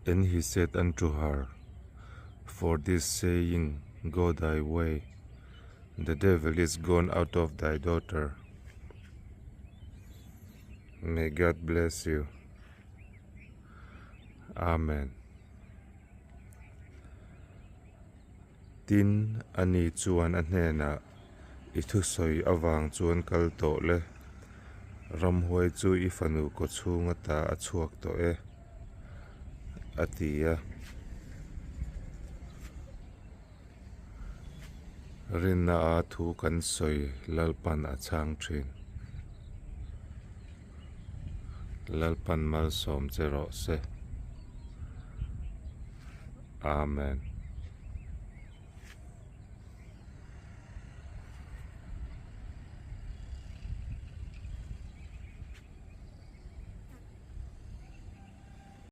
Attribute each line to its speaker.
Speaker 1: And he said unto her, For this saying, go thy way, the devil is gone out of thy daughter. May God bless you. Amen. Tin, ani chuan a hnenah, I thusawi avang chuan kal tawh le, ramhuai chu i fanu kawchhung ata a chhuak tawh e, a ti a. Rinna a thu kan sawi Lalpan a chhang thin. Lalpan malsawm che rawh se. Amen.